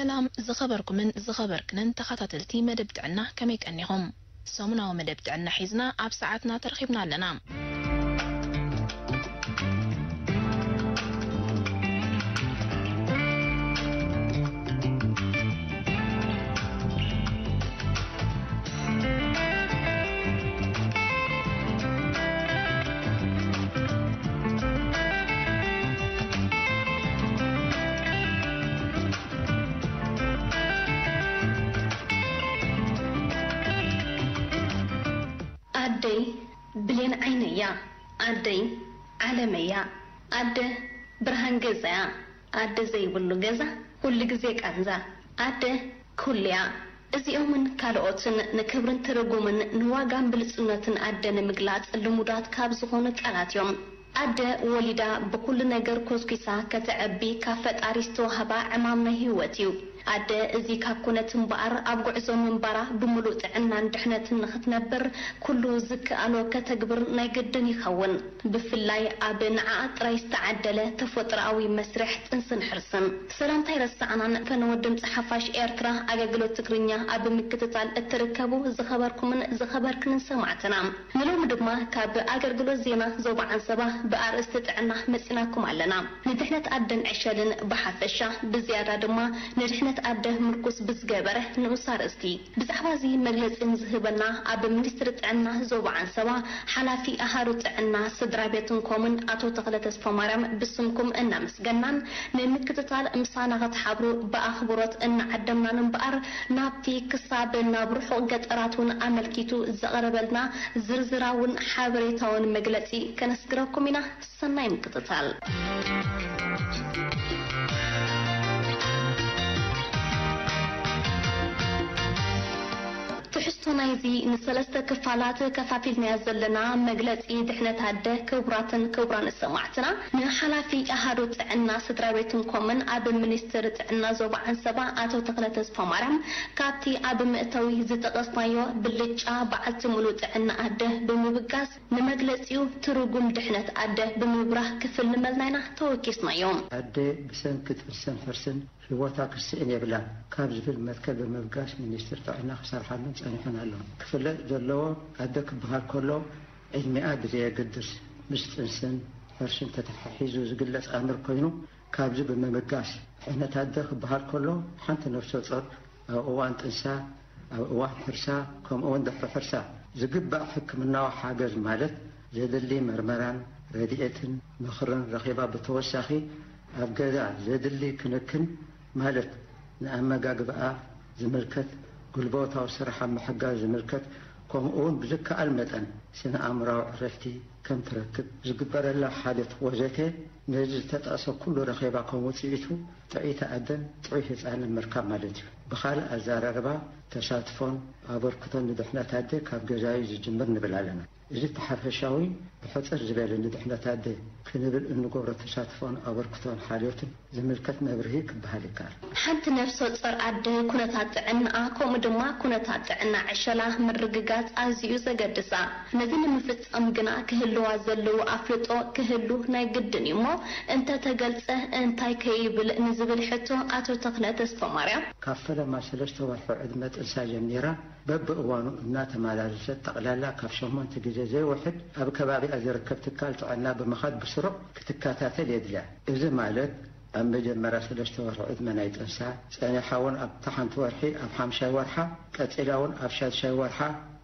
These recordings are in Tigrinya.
ሰላም ዝኸበርኩምን ዝኸበርክንን ተኸታተልቲ መደብ ጥዕና፣ ከመይ ቀኒኹም? ሰሙናዊ መደብ ጥዕና ሒዝና ኣብ ሰዓትና ተረኺብና ኣለና። ኣደይ ብሌን ዓይነያ፣ ኣደይ ዓለመያ፣ ኣደ ብርሃን ገዛያ፣ ኣደ ዘይብሉ ገዛ ኩሉ ግዜ ቃንዛ፣ ኣደ ኩሉያ። እዚኦምን ካልኦትን ንክብርን ትርጉምን ንዋጋን ብልጽነትን ኣደ ንምግላጽ ልሙዳት ካብ ዝኾኑ ቃላት እዮም። ኣደ ወሊዳ ብኩሉ ነገር ኮስኪሳ ከተዕቢ ካብ ፈጣሪ ዝተዋህባ ዕማም ናይ ህይወት እዩ። ኣደ እዚ ካብ ኮነት እምበኣር ኣብ ጉዕዞ ምንባራ ብምሉእ ጥዕናን ድሕነትን ንኽትነብር ኩሉ ዝከኣሎ ከተግብር ናይ ግድን ይኸውን። ብፍላይ ኣብ ንዓኣ ጥራይ ዝተዓደለ ተፈጥሮኣዊ መስርሕ ጥንስን ሕርስን። ሰላምታ ኣይረሳዕናን። ፈነወ ድምፂ ሓፋሽ ኤርትራ ኣገልግሎት ትግርኛ ኣብ ምክትታል እትርከቡ ዝኸበርኩምን ዝኸበርክንን ሰማዕትና፣ ንሎሚ ድማ ካብ ኣገልግሎት ዜና ዞባ ዓንሰባ ብኣርእስቲ ጥዕና መፂናኩም ኣለና። ንድሕነት ኣደን ዕሸልን ብሓፈሻ፣ ብዝያዳ ድማ ንድሕነት ኣደ ምርኩስ ብዝገበረ ንኡስ ኣርእስቲ፣ ብዛዕባ እዚ መግለጺ ንዝህበና ኣብ ሚኒስትሪ ጥዕና ዞባ ዓንሰባ ሓላፊ ኣሃዱ ጥዕና ስድራ ቤትን ኮምን ኣቶ ተኽለ ተስፋማርያም ብስምኩም እናመስገናን ንምክትታል ምሳና ክትሓብሩ ብኣኽብሮት እናዓደምናን እምበኣር፣ ናብቲ ክሳብ ናብ ርሑቕ ገጠራት እውን ኣመልኪቱ ዘቕረበልና ዝርዝራውን ሓበሬታውን መግለጺ ከነስግረኩም ኢና። ሰናይ ምክትታል። ትሕዝቶ ናይዚ ንሰለስተ ክፋላት ከፋፊልናዮ ዘለና መግለጺ ድሕነት ኣደ፣ ክቡራትን ክቡራን ሰማዕትና፣ ንሓላፊ ኣሃዱ ጥዕና ስድራ ቤትን ኮምን ኣብ ሚኒስትሪ ጥዕና ዞባ ዓንሰባ ኣቶ ተኽለ ተስፋማርያም ካብቲ ኣብ መእተዊ ዝጠቐስናዮ ብልጫ በዓልቲ ሙሉእ ጥዕና ኣደ ብምብጋስ፣ ንመግለጺኡ ትርጉም ድሕነት ኣደ ብምብራህ ክፍልመልና ኢና ተወኪስናዮ። ኣደ ብሰንኪ ጥንሰን ሕርስን ህይወታ ክትስእን የብላን ካብ ዝብል መትከል ብምብጋስ ሚኒስትሪ ጥዕና ክሰርሓሉን ጸኒሑን ኣሎ። ክፍለጥ ዘለዎ፣ ኣደ ክበሃል ከሎ ዕድሚኣ ብዘየገድስ ምስ ጥንስን ሕርስን ተተሓሒዙ ዝግለጽ ኣምር ኮይኑ፣ ካብዚ ብምብጋስ፣ ድሕነት ኣደ ክበሃል ከሎ ሓንቲ ነፍሰ ጾር ኣብ እዋን ጥንሳ፣ ኣብ እዋን ሕርሳ፣ ከምኡውን ድሕሪ ሕርሳ ዝግባእ ሕክምናዊ ሓገዝ ማለት ዘድሊ መርመራን ረድኤትን ምኽርን ረኺባ፣ ብተወሳኺ ኣብ ገዛ ዘድሊ ክንክን ማለት ንኣመጋግባኣ ዝምልከት፣ ጉልበታዊ ስራሕ ኣብ ምሕጋዝ ዝምልከት፣ ከምኡውን ብዝከኣል መጠን ስነ ኣእምራዊ ዕረፍቲ ከም ትረክብ ዝግበረላ ሓልዮት ወዘተ፣ ነዚ ዝተጠቕሰ ኩሉ ረኺባ ከም ውጽኢቱ ጥዕይቲ ኣደን ጥዑይ ህጻንን ምርካብ ማለት እዩ። ብኻልእ ኣዘራርባ፣ ተሳትፎን ኣበርክቶን ንድሕነት ኣደ ካብ ገዛዩ ዝጅምር ንብል ኣለና። እዚ እቲ ሓፈሻዊ፣ ብሕጽር ዝበለ ንድሕነት ኣደ ክንብል እንገብሮ ተሳትፎን ኣበርክቶን ሓልዮትን ዝምልከት መብርሂ ክበሃል ይከኣል። ሓንቲ ነፍሰ ጾር ኣደ ኩነታት ጥዕናኣ ከምኡ ድማ ኩነታት ጥዕና ዕሸላ ምርግጋጽ ኣዝዩ ዘገድሳ። ነዚ ንምፍጻም ግና ክህልዋ ዘለዎ ኣፍልጦ ክህሉ ናይ ግድን እዩ እሞ፣ እንተተገልጸ እንታይ ከይብል ንዝብል ሕቶ ኣቶ ተኽለ ተስፋማርያም። ካብ ፈለማ ሰለስተ ወርሒ ዕድመ ጥንሳ ጀሚራ በብእዋኑ እናተመላለሰት ጠቕላላ ካብ ሸሞንተ ግዜ ዘይውሕድ ኣብ ከባቢኣ ዝርከብ ትካል ጥዕና ብምኻድ ብስሩዕ ክትከታተል የድልያ። እዚ ማለት ኣብ መጀመርያ ሰለስተ ወርሒ ዕድመ ናይ ጥንሳ፣ ጸኒሓ እውን ኣብታ ሓንቲ ወርሒ፣ ኣብ ሓምሻይ ወርሓ፣ ቀጺላ እውን ኣብ ሻድሻይ ወርሓ፣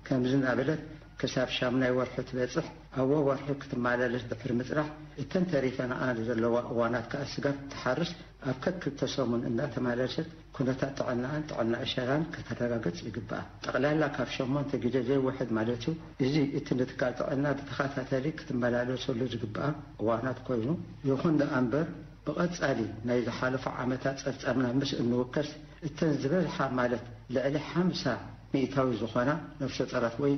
ከምዚ እናበለት ክሳብ ሻምናይ ወርሒ ትበጽሕ፣ ኣብ ወርሒ ክትመላለስ ድሕሪ ምጽናሕ፣ እተን ተሪፈንኣ ዘለዋ እዋናት ከኣ ስጋብ ትሓርስ ኣብ ከክልተ ሰሙን እናተመላለሰት ኩነታት ጥዕናኣን ጥዕና ዕሸላን ከተረጋግጽ ይግብኣ። ጠቕላላ ካብ ሸሞንተ ግዜ ዘይውሕድ ማለት እዩ። እዚ እቲ ንትካል ጥዕና ብተኸታታሊ ክትመላለሰሉ ዝግብኣ እዋናት ኮይኑ፣ ይኹን ደኣ እምበር፣ ብቐጻሊ ናይ ዝሓለፉ ዓመታት ጸብጻብና ምስ እንውከስ፣ እተን ዝበዝሓ ማለት ልዕሊ ሓምሳ ሚእታዊ ዝኾና ነፍሰ ጾራት ወይ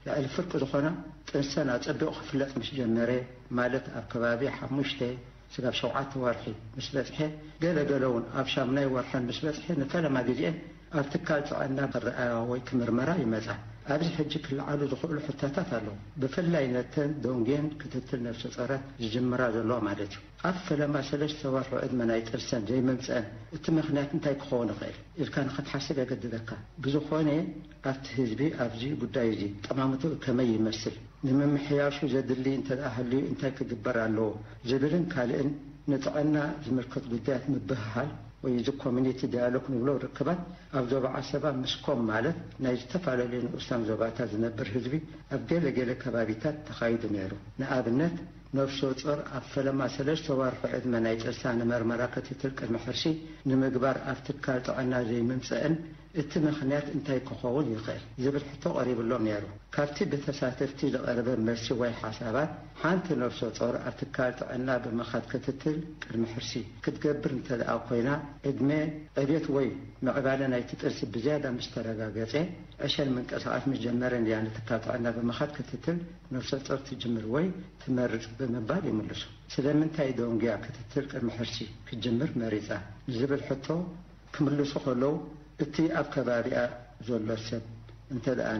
ልዕሊ ፍርቂ ዝኾና ጥንሰን ኣጸቢቑ ክፍለጥ ምስ ጀመረ፣ ማለት ኣብ ከባቢ ሓሙሽተ ስጋብ ሸውዓተ ወርሒ ምስ በጽሐ፣ ገለ ገለ እውን ኣብ ሻምናይ ወርሐን ምስ በጽሐ፣ ንፈለማ ግዜኤን ኣብ ትካል ጥዕና ክረኣያ ወይ ክምርመራ ይመጻ። ኣብዚ ሕጂ ክለዓሉ ዝኽእሉ ሕቶታት ኣለዉ። ብፍላይ ነተን ደንጉየን ክትትል ነፍሰ ጾራት ዝጅምራ ዘለዋ ማለት እዩ። ኣብ ፈለማ ሰለስተ ወርሒ ዕድመ ናይ ጥርሰን ዘይምምጽአን እቲ ምኽንያት እንታይ ክኸውን ይኽእል ኢልካ ንኽትሓስብ የገድደካ። ብዝኾነ ኣብቲ ህዝቢ ኣብዚ ጉዳይ እዚ ጠማምትኡ ከመይ ይመስል? ንምምሕያሹ ዘድሊ እንተ ደኣ ሃልዩ እንታይ ክግበር ኣለዎ? ዝብልን ካልእን ንጥዕና ዝምልከት ጉዳያት ምብህሃል ወይ እዚ ኮሚኒቲ ዳያሎግ ንብሎ ርክባት ኣብ ዞባ ዓሰባ ምስ ኮም ማለት ናይ ዝተፈላለዩ ንኡሳን ዞባታት ዝነብር ህዝቢ ኣብ ገለ ገለ ከባቢታት ተኻይዱ ነይሩ። ንኣብነት ነፍሰ ጾር ኣብ ፈለማ ሰለስተ ወርሒ ዕድመ ናይ ጥርሳ ንመርመራ ክትትል ቅድሚ ሕርሲ ንምግባር ኣብ ትካል ጥዕና ዘይምምጸእን እቲ ምኽንያት እንታይ ክኸውን ይኽእል ዝብል ሕቶ ቀሪብሎም ነይሩ። ካብቲ ብተሳተፍቲ ዝቐረበ መልሲ ወይ ሓሳባት ሓንቲ ነፍሰ ጾር ኣብ ትካል ጥዕና ብምኻድ ክትትል ቅድሚ ሕርሲ ክትገብር እንተ ደኣ ኮይና ዕድመ ዕቤት ወይ ምዕባለ ናይቲ ጥርሲ ብዝያዳ ምስ ተረጋገጸ ዕሸል ምንቅስቓስ ምስ ጀመረን እያ ንትካል ጥዕና ብምኻድ ክትትል ነፍሰ ጾር ትጅምር ወይ ትመርጽ ብምባል ይምልሱ። ስለምንታይ ደንጉያ ክትትል ቅድሚ ሕርሲ ክትጅምር መሪጻ ንዝብል ሕቶ ክምልሱ ከለዉ እቲ ኣብ ከባቢኣ ዘሎ ሰብ እንተ ደኣ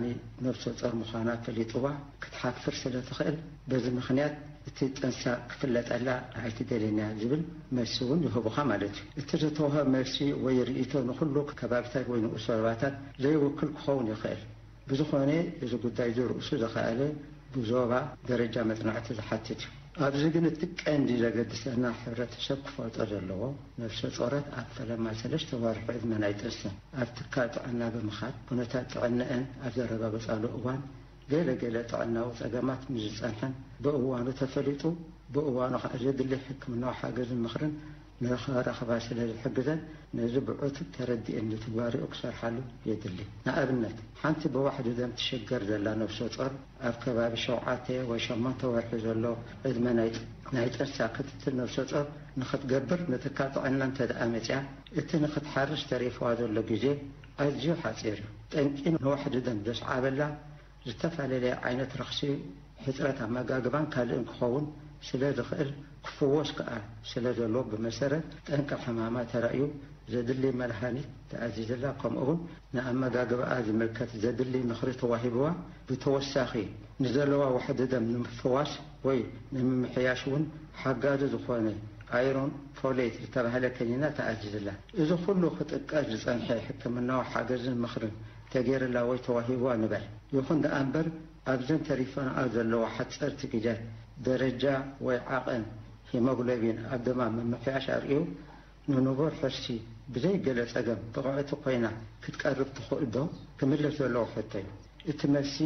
ነፍሰ ጾር ምዃና ፈሊጥዋ ክትሓፍር ስለ ትኽእል በዚ ምኽንያት እቲ ጥንሳ ክፍለጠላ ኣይትደልን እያ ዝብል መልሲ እውን ይህቡኻ ማለት እዩ። እቲ ዝተውሃብ መልሲ ወይ ርእይቶ ንኹሉ ከባብታት ወይ ንኡስ ዞባታት ዘይውክል ክኸውን ይኽእል። ብዝኾነ እዚ ጉዳይ እዚ ርእሱ ዝኸኣለ ብዞባ ደረጃ መጽናዕቲ ዝሓትት እዩ። ኣብዚ ግን እቲ ቀንዲ ዘገድሰና ሕብረተሰብ ክፈልጦ ዘለዎ ነፍሰ ጾራት ኣብ ፈለማ ሰለስተ ወርሒ ዕድመ ናይ ጥርሰን ኣብ ትካል ጥዕና ብምኻድ ኩነታት ጥዕነአን ኣብ ዘረጋገጻሉ እዋን ገለ ገለ ጥዕናዊ ጸገማት ምስ ዝጸንሐን ብእዋኑ ተፈሊጡ ብእዋኑ ከኣ ዘድሊ ሕክምናዊ ሓገዝን ምኽርን ንኽረኽባ ስለ ዝሕግዘን ነዚ ብዕቱብ ተረዲኤን ንትግባሬኡ ክሰርሓሉ የድሊ። ንኣብነት ሓንቲ ብዋሕዲ ደም ትሽገር ዘላ ነፍሰ ጾር ኣብ ከባቢ ሸውዓተ ወይ ሸሞንተ ወርሒ ዘሎ ዕድመ ናይ ናይ ጥንሳ ክትትል ነፍሰ ጾር ንኽትገብር ንትካል ጥዕና እንተ ደኣ መጺኣ እቲ ንኽትሓርስ ተሪፍዋ ዘሎ ግዜ ኣዝዩ ሓጺር እዩ። ጠንቂ ንዋሕዲ ደም ዘስዓበላ ዝተፈላለየ ዓይነት ረኽሲ ሕጽረት ኣመጋግባን ካልእን ክኸውን ስለ ዝኽእል ክፍወስ ከኣ ስለ ዘለዎ ብመሰረት ጠንቂ ሕማማ ተራእዩ ዘድሊ መድሃኒት ተኣዚዝላ ከምኡውን ንኣመጋግባኣ ዝምልከት ዘድሊ ምኽሪ ተዋሂብዋ ብተወሳኺ ንዘለዋ ዋሕዲ ደም ንምፍዋስ ወይ ንምምሕያሽ እውን ሓጋዚ ዝኾነ ኣይሮን ፎሌት ዝተባህለ ከኒና ተኣዚዝላ። እዚ ኩሉ ክጥቀስ ዝጸንሐ ሕክምናዊ ሓገዝን ምኽርን ተገይርላ ወይ ተዋሂብዋ ንበል። ይኹን ደኣ እምበር ኣብዘን ተሪፈንኣ ዘለዋ ሓጸርቲ ግዜያት ደረጃ ወይ ዓቐን ሂሞግሎቢን ኣብ ደማ ምምሕያሽ ኣርእዩ ንንቡር ሕርሲ ብዘይ ገለ ጸገም ብቕዕቲ ኮይና ክትቀርብ ትኽእል ዶ? ክምለስ ዘለዎ ሕቶ እዩ። እቲ መልሲ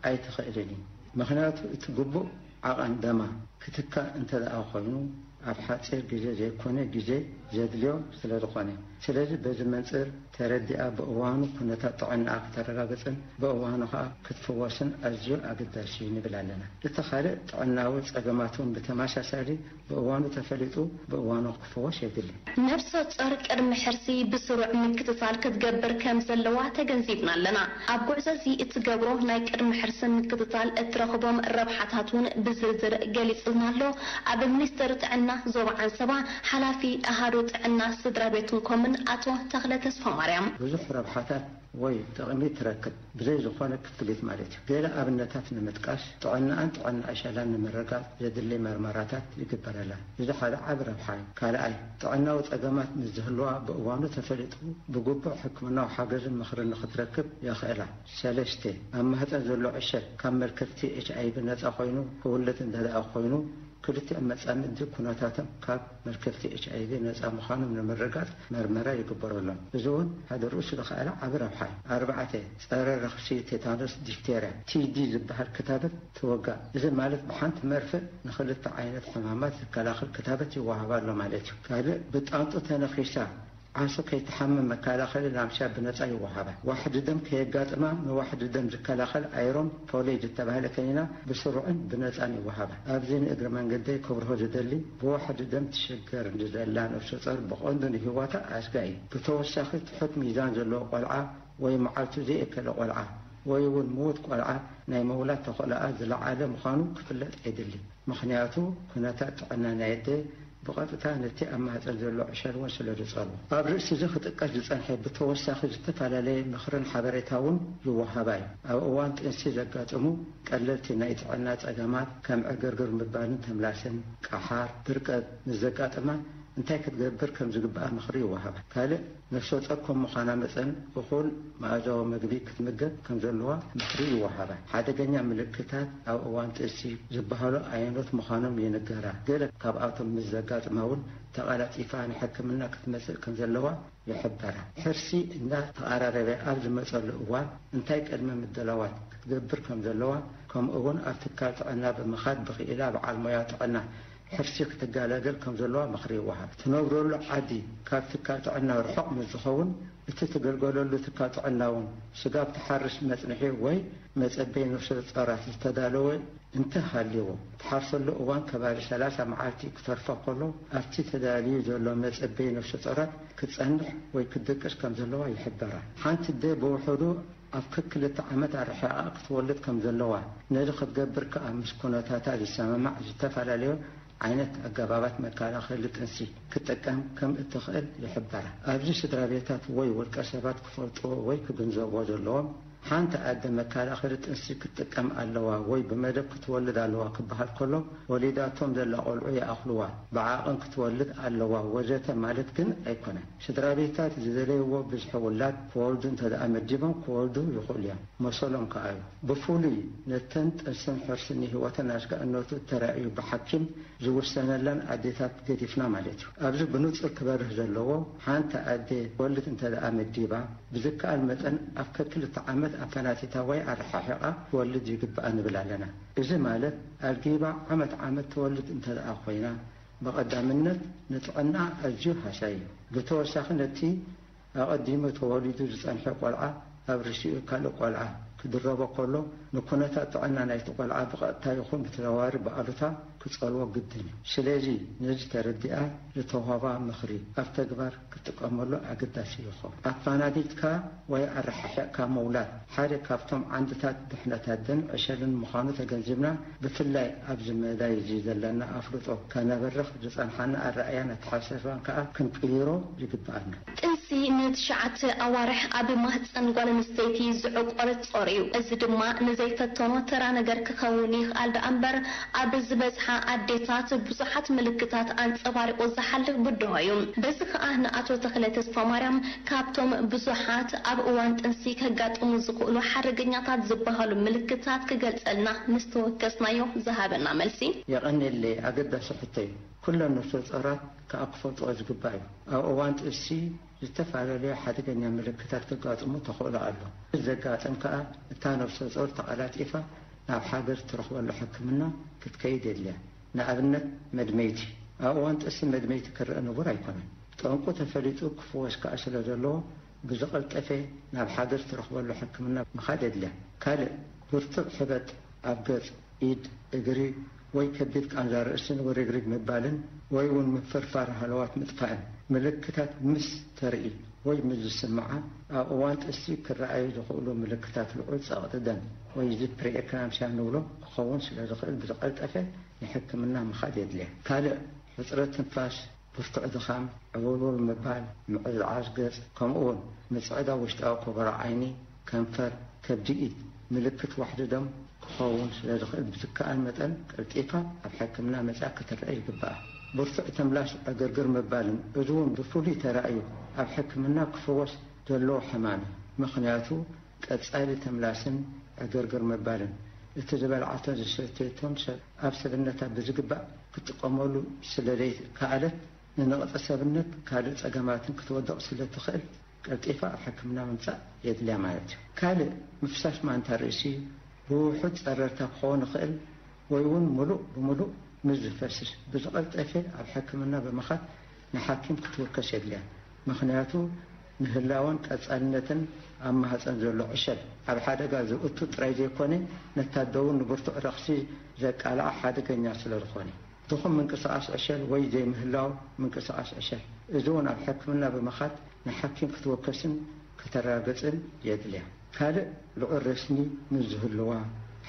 ኣይትኽእልን እዩ። ምኽንያቱ እቲ ግቡእ ዓቐን ደማ ክትካእ እንተ ደኣ ኮይኑ ኣብ ሓጺር ግዜ ዘይኮነ ግዜ ዘድልዮ ስለ ዝኾነ። ስለዚ በዚ መንጽር ተረዲኣ ብእዋኑ ኩነታት ጥዕናኣ ክተረጋግጽን ብእዋኑ ከኣ ክትፍወስን ኣዝዩ ኣገዳሲ እዩ ንብል ኣለና። እቲ ካልእ ጥዕናዊ ጸገማት እውን ብተመሳሳሊ ብእዋኑ ተፈሊጡ ብእዋኑ ክፍወስ የድሊ። ነብሰ ጾር ቅድሚ ሕርሲ ብስሩዕ ምክትታል ክትገብር ከም ዘለዋ ተገንዚብና ኣለና። ኣብ ጉዕዞ እዚ እትገብሮ ናይ ቅድሚ ሕርሲ ምክትታል እትረኽቦም ረብሓታት እውን ብዝርዝር ገሊጽልና ኣሎ። ኣብ ሚኒስቴር ጥዕና ዞባ ዓንሰባ ሓላፊ ኣሃዱ ጥዕና ስድራ ቤትን ኮምን ኣቶ ተኽለ ተስፋ ማርያም። ብዙሕ ረብሓታት ወይ ጥቕሚ ትረክብ ብዘይ ዝኾነ ክፍሊት ማለት እዩ። ገለ ኣብነታት ንምጥቃስ ጥዕናኣን ጥዕና ዕሸላን ንምርግጋጽ ዘድሊ መርመራታት ይግበረላ። እዚ ሓደ ዓቢ ረብሓ እዩ። ካልኣይ ጥዕናዊ ጸገማት ምስ ዝህልዋ ብእዋኑ ተፈሊጡ ብግቡእ ሕክምናዊ ሓገዝን ምኽርን ንኽትረክብ የኽእላ። ሰለስተ ኣብ ማህጸን ዘሎ ዕሸል ካብ መልከፍቲ ኤች ኣይ ቪ ነጻ ኮይኑ ክውለድ እንተ ደኣ ኮይኑ ክልቲኦም መጻምድቲ ኩነታቶም ካብ መልከፍቲ ኤች ኣይ ቪ ነጻ ምዃኖም ንምርግጋጽ መርመራ ይግበረሎም። እዚ እውን ሓደ ርእሱ ዝኸኣለ ዓቢ ረብሓ እዩ። ኣርባዕተ ጸረ ረኽሲ ቴታኖስ ዲፍቴርያ ቲ ዲ ዝበሃል ክታበት ትወጋእ። እዚ ማለት ብሓንቲ መርፍእ ንኽልተ ዓይነት ሕማማት ዝከላኸል ክታበት ይወሃባ ኣሎ ማለት እዩ። ካልእ ብጣንጡ ተነኺሳ ዓሶ ከይትሓምም መከላኸሊ ላምሻ ብነጻ ይወሃባ። ዋሕዲ ደም ከየጋጥማ ንዋሕዲ ደም ዝከላኸል ኣይሮን ፎሌት ዝተባህለ ከኒና ብስሩዕን ብነጻን ይወሃባ። ኣብዚ ንእግረ መንገደይ ከብርሆ ዝደሊ ብዋሕዲ ደም ትሽገር ንዘላ ነፍሰ ጾር ብቐንዱ ንህይወታ ኣስጋኢ እዩ። ብተወሳኺ ትሑት ሚዛን ዘለዎ ቆልዓ ወይ መዓልቱ ዘይእከለ ቆልዓ ወይ እውን ምዉት ቆልዓ ናይ ምውላድ ተኽእሎኣ ዝለዓለ ምዃኑ ክፍለጥ የድሊ። ምኽንያቱ ኩነታት ጥዕና ናይ ኣደ ብቐጥታ ነቲ ኣብ ማህፀን ዘሎ ዕሸል እውን ስለ ዝፀልዎ። ኣብ ርእሲ እዚ ክጥቀስ ዝፀንሐ ብተወሳኺ ዝተፈላለየ ምኽርን ሓበሬታ እውን ይወሃባ እዩ። ኣብ እዋን ጥንሲ ዘጋጥሙ ቀለልቲ ናይ ጥዕና ፀገማት ከም ዕግርግር ምባልን ተምላስን፣ ቀሓር፣ ድርቀት ምስ ዘጋጥማ እንታይ ክትገብር ከም ዝግብኣ ምኽሪ ይወሃባ። ካልእ ነፍሰ ጡር ከም ምዃና መጠን እኹል መኣዛዊ መግቢ ክትምገብ ከም ዘለዋ ምኽሪ ይወሃባ። ሓደገኛ ምልክታት ኣብ እዋን ጥንሲ ዝበሃሉ ኣየኖት ምዃኖም ይንገራ። ገለ ካብኣቶም ምስ ዘጋጥማ እውን ተቐላጢፋ ንሕክምና ክትመጽእ ከም ዘለዋ ይሕበራ። ሕርሲ እንዳተቓራረበ ኣብ ዝመጸሉ እዋን እንታይ ቅድመ ምድላዋት ክትገብር ከም ዘለዋ፣ ከምኡ እውን ኣብ ትካል ጥዕና ብምኻድ ብኽኢላ በዓል ሞያ ጥዕና ሕርሲ ክትገላገል ከም ዘለዋ ምኽሪ ይወሃብ። ትነብረሉ ዓዲ ካብ ትካል ጥዕና ርሑቕ ምስ ዝኸውን፣ እቲ ትግልገለሉ ትካል ጥዕና እውን ስጋብ ትሓርስ መጽንሒ ወይ መጸበይ ነፍሰ ጾራት ዝተዳለወ እንተ ሃልይዎ፣ ትሓርሰሉ እዋን ከባቢ ሰላሳ መዓልቲ ክተርፋ ከሎ፣ ኣብቲ ተዳልዩ ዘሎ መጸበይ ነፍሰ ጾራት ክትጸንሕ ወይ ክትድቅስ ከም ዘለዋ ይሕበራ። ሓንቲ ኣደ ብውሑዱ ኣብ ከክልተ ዓመት ኣርሒቓ ክትወልድ ከም ዘለዋ፣ ነዚ ክትገብር ከኣ ምስ ኩነታታ ዝሰማማዕ ዝተፈላለዩ ዓይነት ኣገባባት መከላኸሊ ጥንሲ ክትጥቀም ከም እትኽእል ይሕበራ። ኣብዚ ስድራ ቤታት ወይ ውልቀ ሰባት ክፈልጥዎ ወይ ክግንዘብዎ ዘለዎም፣ ሓንቲ ኣደ መከላኸሊ ጥንሲ ክትጥቀም ኣለዋ ወይ ብመደብ ክትወልድ ኣለዋ ክበሃል ከሎ፣ ወሊዳቶም ዘላ ቆልዑ ይኣኽልዋ፣ ብዓቐን ክትወልድ ኣለዋ ወዘተ ማለት ግን ኣይኮነን። ስድራ ቤታት ዝደለይዎ ብዝሒ ውላድ ክወልዱ እንተ ደኣ መዲቦም ክወልዱ ይኽእሉ እዮም። መሰሎም ከኣ እዩ። ብፍሉይ ነተን ጥንስን ሕርስን ንህይወተን ኣስጋእነቱ እተራእዩ ብሓኪም ዝውሰነለን ኣዴታት ገዲፍና ማለት እዩ። ኣብዚ ብንጹር ክበርህ ዘለዎ፣ ሓንቲ ኣደ ወልድ እንተ ደኣ መዲባ፣ ብዝከኣል መጠን ኣብ ከክልተ ዓመት ኣፈናቲታ ወይ ኣረሓሒቓ ክወልድ ይግብኣ ንብል ኣለና። እዚ ማለት ኣልጊባ ዓመት ዓመት ትወልድ እንተ ደኣ ኮይና፣ ብቐዳምነት ንጥዕና ኣዝዩ ሃሳይ እዩ። ብተወሳኺ ነቲ ኣቐዲሙ ተወሊዱ ዝጸንሐ ቆልዓ ኣብ ርእሲኡ ካልእ ቆልዓ ክድረቦ ከሎ፣ ንኩነታት ጥዕና ናይቲ ቆልዓ ብቐጥታ ይኹን ብተዘዋዋሪ ብኣሉታ ክጸልዎ ግድን እዩ። ስለዚ ነዚ ተረዲኣ ዝተዋህባ ምኽሪ ኣብ ተግባር ክትጥቀመሉ ኣገዳሲ ይኸውን። ኣፋናኒትካ ወይ ኣረሓሒቕካ ምውላድ ሓደ ካብቶም ዓንድታት ድሕነት ኣደን ዕሸልን ምዃኑ ተገንዚብና፣ ብፍላይ ኣብዚ መዳይ እዚ ዘለና ኣፍልጦ ከነበርኽ ዝጸንሓና ኣረኣእያን ኣተሓሳስባን ከኣ ክንቅይሮ ይግብኣና። ጥንሲ ንትሽዓተ ኣዋርሕ ኣብ ማህጸን ጓል ኣንስተይቲ ዝዕቆር ጾር እዩ። እዚ ድማ ንዘይፈተኖ ተራ ነገር ክኸውን ይኽኣል ደኣ እምበር፣ ኣብ ዝበዝሓ ኣዴታት ብዙሓት ምልክታት ኣንጸባሪቑ ዝሓልፍ ብድሆ እዩ። በዚ ከኣ ንኣቶ ተኽለ ተስፋማርያም ካብቶም ብዙሓት ኣብ እዋን ጥንሲ ከጋጥሙ ዝኽእሉ ሓደገኛታት ዝበሃሉ ምልክታት ክገልጸልና ምስ ተወከስናዮ ዝሃበና መልሲ። የቐንየለይ፣ ኣገዳሲ ሕቶ እዩ። ኩለን ነፍሰ ጾራት ከኣ ክፈልጥኦ ዝግባእ እዩ። ኣብ እዋን ጥንሲ ዝተፈላለዩ ሓደገኛ ምልክታት ከጋጥሙ ተኽእሎ ኣሎ። እዚ ዘጋጥም ከኣ እታ ነፍሰ ጾር ተቐላጢፋ ናብ ሓገዝ ትረኽበሉ ሕክምና ክትከይድ የድልያ። ንኣብነት መድመይቲ። ኣብ እዋን ጥንሲ መድመይቲ ክረኣ ንቡር ኣይኮነን። ጠንቁ ተፈሊጡ ክፍወስ ከኣ ስለ ዘለዎ ብዝቐልጠፈ ናብ ሓገዝ ትረኽበሉ ሕክምና ምኻድ የድልያ። ካልእ ብርቱዕ ሕበጥ ኣብ ገጽ፣ ኢድ፣ እግሪ ወይ ከቢድ ቃንዛ ርእስን ውርግርግ ምባልን ወይ እውን ምፍርፋር ሃለዋት ምጥፋእን ምልክታት ምስ ተርኢ ወይ ምስ ዝስምዓ ኣብ እዋን ጥንሲ ክረኣዩ ዝኽእሉ ምልክታት ልዑል ጸቕጢ ደም ወይ እዚ ፕሪኤክላምሲያ ንብሎ ክኸውን ስለ ዝኽእል ብዝቐልጠፈ ንሕክምና ምኻድ የድልያ። ካልእ ሕጽረት ትንፋስ፣ ብርቱዕ ድኻም፣ ዕውልውል ምባል፣ ምዕዝዓዝ ገጽ፣ ከምኡ እውን ምጽዕዳው ውሽጣዊ ኮቦሮ ዓይኒ፣ ከንፈር፣ ከብዲ ኢድ ምልክት ዋሕዲ ደም ክኸውን ስለ ዝኽእል ብዝከኣል መጠን ቀልጢፋ ኣብ ሕክምና መጺኣ ክትረአ ይግብኣ። ብርቱዕ ተምላስ ዕግርግር ምባልን እዚ እውን ብፍሉይ ተራእዩ ኣብ ሕክምና ክፍወስ ዘለዎ ሕማም እዩ። ምኽንያቱ ቀጻሊ ተምላስን ዕግርግር ምባልን እቲ ዝበልዓቶን ዝሰተየቶን ሰብ ኣብ ሰብነታ ብዝግባእ ክትጥቀመሉ ስለ ዘይከኣለት ንነቕጸ ሰብነት ካልእ ጸገማትን ክትወድቕ ስለ ትኽእል ቀልጢፋ ኣብ ሕክምና ምምጻእ የድልያ ማለት እዩ። ካልእ ምፍሳስ ማንታ ርእሲ ብውሑድ ጸረርታ ክኸውን ይኽእል ወይ እውን ምሉእ ብምሉእ ምስ ዝፈስስ ብዝቐልጠፈ ኣብ ሕክምና ብምኻድ ንሓኪም ክትውከስ የድልያ። ምኽንያቱ ንህላወን ቀጻልነትን ኣብ ማህጸን ዘሎ ዕሸል ኣብ ሓደጋ ዘእቱ ጥራይ ዘይኮነ ነታ ኣደ እውን ንብርቱዕ ረኽሲ ዘቃልዓ ሓደገኛ ስለ ዝኾነ። ድኹም ምንቅስቓስ ዕሸል ወይ ዘይምህላው ምንቅስቓስ ዕሸል። እዚ እውን ኣብ ሕክምና ብምኻድ ንሓኪም ክትወከስን ከተረጋግጽን የድልያ። ካልእ ልዑል ረስኒ ምስ ዝህልዋ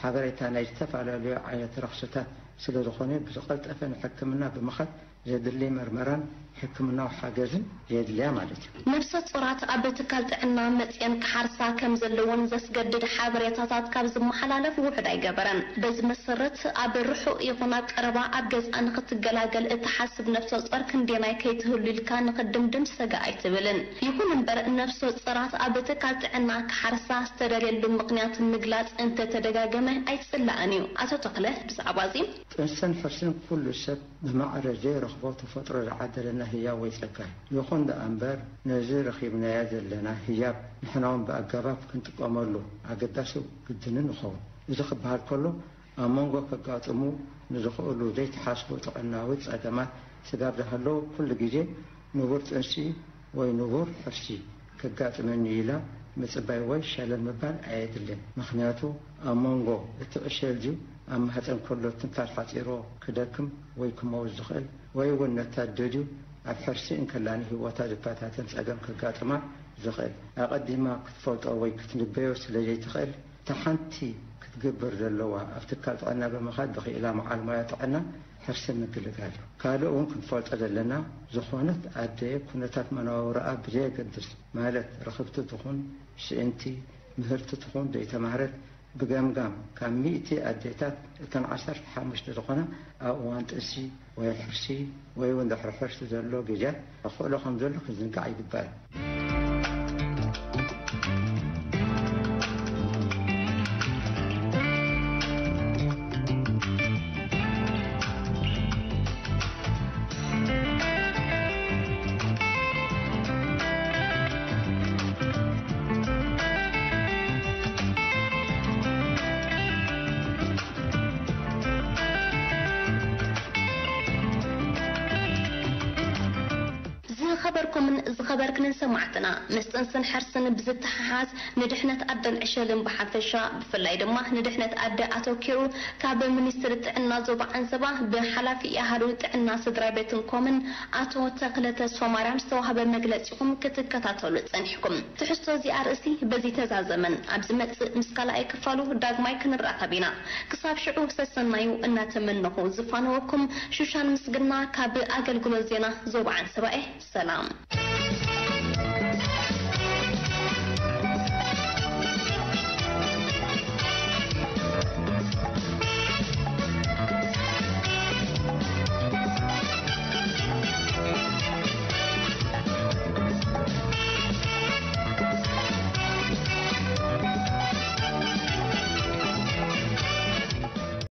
ሓበሬታ ናይ ዝተፈላለዩ ዓይነት ረኽስታት ስለ ዝኾነ ብዝቐልጠፈ ንሕክምና ብምኻድ ዘድሊ መርመራን ሕክምናዊ ሓገዝን የድልያ ማለት እዩ። ነፍሰ ጾራት ኣብ ትካል ጥዕና መጽየን ክሓርሳ ከም ዘለዎን ዘስገድድ ሓበሬታታት ካብ ዝመሓላለፍ ውሕድ ኣይገበረን። በዚ መሰረት ኣብ ርሑቕ ይኹን ኣብ ቀረባ ኣብ ገዝኣ ንኽትገላገል እትሓስብ ነፍሰ ጾር ክንደየናይ ከይትህሉ ኢልካ ንኽድምድም ሰጋ ኣይትብልን። ይኹን እምበር ነፍሰ ጾራት ኣብ ትካል ጥዕና ክሓርሳ ዝተደልየሉ ምኽንያት ምግላጽ እንተተደጋገመ ኣይጽላእን እዩ። ኣቶ ተኽለ ብዛዕባ እዚ ጥንስን ሕርስን ኩሉ ሰብ ብማዕረ ዘይረኽቦ ተፈጥሮ ዝዓደለና ህያብ ወይ ጸጋ እዩ። ይኹን ደኣ እምበር ነዚ ረኺብናዮ ዘለና ህያብ ንሕና እውን ብኣገባብ ክንጥቀመሉ ኣገዳሲ ግድንን ይኸውን። እዚ ክበሃል ከሎ ኣብ መንጎ ከጋጥሙ ንዝኽእሉ ዘይተሓስቡ ጥዕናዊ ጸገማት ስጋብ ዝሃለዉ ኩሉ ግዜ ንቡር ጥንሲ ወይ ንቡር ሕርሲ ከጋጥመኒ ኢላ ምጽባይ ወይ ሸለል ምባል ኣየድልን። ምኽንያቱ ኣብ መንጎ እቲ ዕሸል ድዩ ኣብ ማህጸን ከሎ ትንፋስ ሓጺርዎ ክደክም ወይ ክመውት ዝኽእል ወይ እውን ነታ ኣደ ድዩ ኣብ ሕርሲ እንከላ ንህይወታ ዝበታተን ጸገም ከጋጥማ ዝኽእል ኣቐዲማ ክትፈልጦ ወይ ክትንበዮ ስለ ዘይትኽእል እታ ሓንቲ ክትግበር ዘለዋ ኣብ ትካል ጥዕና ብምኻድ ብኽኢላ መዓል ሞያ ጥዕና ሕርሲ ምግልጋል እዩ። ካልእ እውን ክንፈልጦ ዘለና ዝኾነት ኣደ ኩነታት መነባብሮኣ ብዘየገድስ ማለት ርኽብቲ ትኹን ስእንቲ ምህርቲ ትኹን ዘይተማህረት ብገምጋም ካብ ሚእቲ ኣዴታት እተን ዓሰርተ ሓሙሽተ ዝኾና ኣብ እዋን ጥንሲ ወይ ሕርሲ ወይ እውን ድሕሪ ሕርሲ ዘሎ ግዜያት ኣኽእሎ ከም ዘሎ ክዝንጋዕ ኣይግባእን። ዝኸበርኩምን ዝኸበርክንን ሰማዕትና፣ ምስ ጥንስን ሕርስን ብዝተሓሓዝ ንድሕነት ኣደን ዕሸልን ብሓፈሻ፣ ብፍላይ ድማ ንድሕነት ኣደ ኣተኪሩ ካብ ሚኒስትሪ ጥዕና ዞባ ዓንሰባ ብሓላፊ ኣሃዱ ጥዕና ስድራ ቤትን ኮምን ኣቶ ተኽለ ተስፋማርያም ዝተዋህበ መግለጺኹም ክትከታተሉ ጸኒሕኩም። ትሕዝቶ እዚ ኣርእስቲ በዚ ተዛዘመን ኣብ ዝመጽእ ምስ ካልኣይ ክፋሉ ዳግማይ ክንራኸብ ኢና። ክሳብ ሽዑ ሰሰናዩ እናተመነኹ ዝፋነወኩም ሹሻን ምስግና ካብ ኣገልግሎት ዜና ዞባ ዓንሰባ እየ። ሰላም።